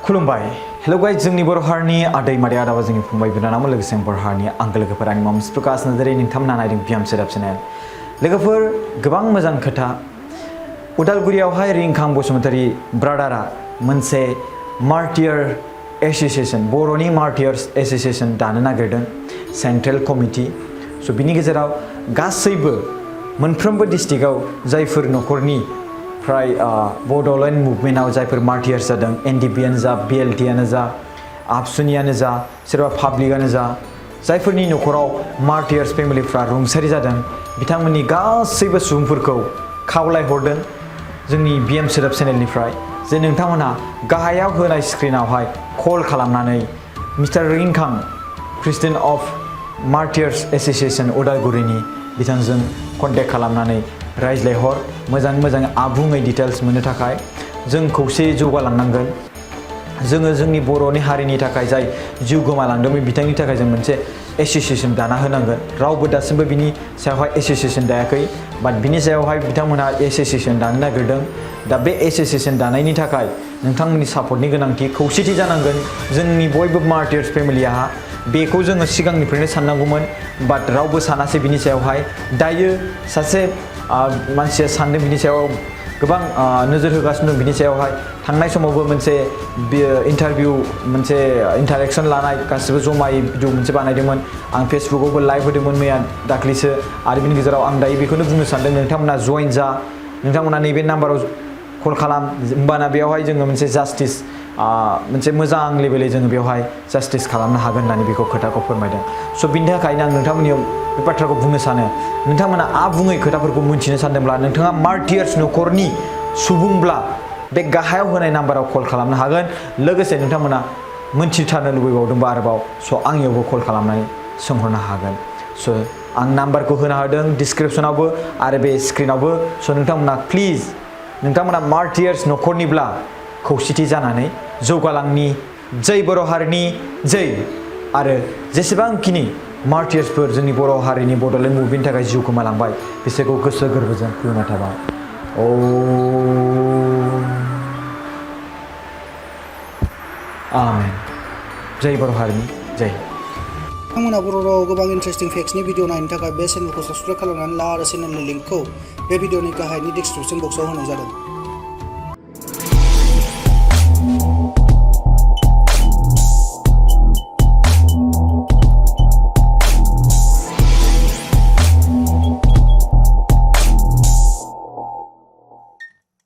खुलुमबाय hello guys जोंनि बर' हारिनि आदै मादै आदाबा जोंनि फंबाय बिनानावमोन लोगोसे बर' हारिनि आंगो लोगोफोर आंनि मुं प्रकाश नार्जारि नोंथांमोना नायदों बिएम सोदाब चेनेल लोगोफोर गोबां मोजां खोथा उदालगुरियावहाय रिंखां बसुमतारी ब्रादारा मोनसे मार्टियार एसोसिएशन बर'नि मार्टियार्स एसोसिएशन दानो नागिरदों सेंट्रेल कमिटि स' बिनि गेजेराव गासैबो मोनफ्रोमबो डिस्ट्रिक्टआव जायफोर न'खरनि फ्राय बड'लेण्ड मुभमेन्टआव जायफोर मार्टियार्स जादों एनडिपिआनो जा बिएलटिआनो जा आबसुनियानो जा सोरबा पाब्लिकआनो जा जायफोरनि न'खराव मार्टियार्स फेमिलिफ्रा रुंसारि जादों बिथांमोननि गासैबो सुबुंफोरखौ खावलायहरदों जोंनि बिएम सोदाब चेनेलनिफ्राय जे नोंथांमोनहा गाहायाव होनाय स्क्रिनावहाय कल खालामनानै mister Rinkhang president of martyrs association उदालगुरिनि बिथांजों कन्टेक्ट खालामनानै रायज्लायहर मोजां आबुङै डिटेल्स मोननो थाखाय जों खौसेयै जौगालांनांगोन जोङो जोंनि बर'नि हारिनि थाखाय जाय जिउ गोमालांदोंमोन बिथांनि थाखाय जों मोनसे एसोसिएशन दाना होनांगोन रावबो दासिमबो बिनि सायावहाय एसोसिएशन दायाखै बाट बिनि सायावहाय बिथांमोनहा एसोसिएशन दानो नागिरदों दा बे एसोसिएशन दानायनि थाखाय नोंथांमोननि सापर्टनि गोनांथि खौसेथि जानांगोन जोंनि बयबो मार्टियार्स फेमिलिया बेखौ जोङो सिगांनिफ्रायनो साननांगौमोन बाट रावबो सानासै बिनि सायावहाय दायो सासे मानसिया सानदों बिनि सायाव गोबां नोजोर होगासिनो दं बिनि सायावहाय थांनाय समावबो मोनसे इन्टारभिउ मोनसे इन्टारेक्शन लानाय गासिबो जमायै भिडिअ मोनसे बानायदोंमोन आं फेसबुकआवबो लाइभ होदोंमोन मैया दाख्लैसो आरो बिनि गेजेराव आं दायो बेखौनो बुंनो सानदों नोंथांमोना जइन जा नोंथांमोना नैबे नाम्बाराव कल खालाम होमबाना बेयावहाय जोङो मोनसे जास्टिस मोनसे मोजां लेभेलै जोङो बेवहाय जास्टिस खालामनो हागोन होननानै बेखौ खोथाखौ फोरमायदों स' बिनि थाखायनो आं नोंथांमोननियाव बे बाथ्राखौ बुंनो सानो नोंथांमोना आबुङै खोथाफोरखौ मिन्थिनो सानदोंब्ला नोंथाङा मार्टियार्स न'खरनि सुबुंब्ला बे गाहायाव होनाय नाम्बाराव कल खालामनो हागोन लोगोसे नोंथांमोना मिन्थिथारनो लुबैबावदोंबा आरोबाव स' आंनियावबो कल खालामनानै सोंहरनो हागोन स' आं नाम्बारखौ होना होदों डिसक्रिपसनावबो आरो बे स्क्रिनावबो स' नोंथांमोना प्लिज नोंथांमोना मार्टियार्स न'खरनिब्ला खौसेथि जानानै जौगालांनि जै बर' हारिनि जै आरो जेसेबांखिनि मार्टियार्सफोर जोंनि बर' हारिनि बड'लेण्ड मुभमेन्टनि थाखाय जिउ गोमालांबाय बिसोरखौ गोसो गोरबोजों खुलुमनाय थाबाय आमेन जै बर' हारिनि जै नोंथांमोना बर' रावाव गोबां इन्टारेस्टिं फेक्ट्सनि भिडिअ नायनो थाखाय बे चेनेलखौ साबस्क्राइब खालामनानै ला आरो चेनेलनि लिंकखौ बे भिडिअनि गाहायनि डिसक्रिपसन बक्सआव होनाय जादों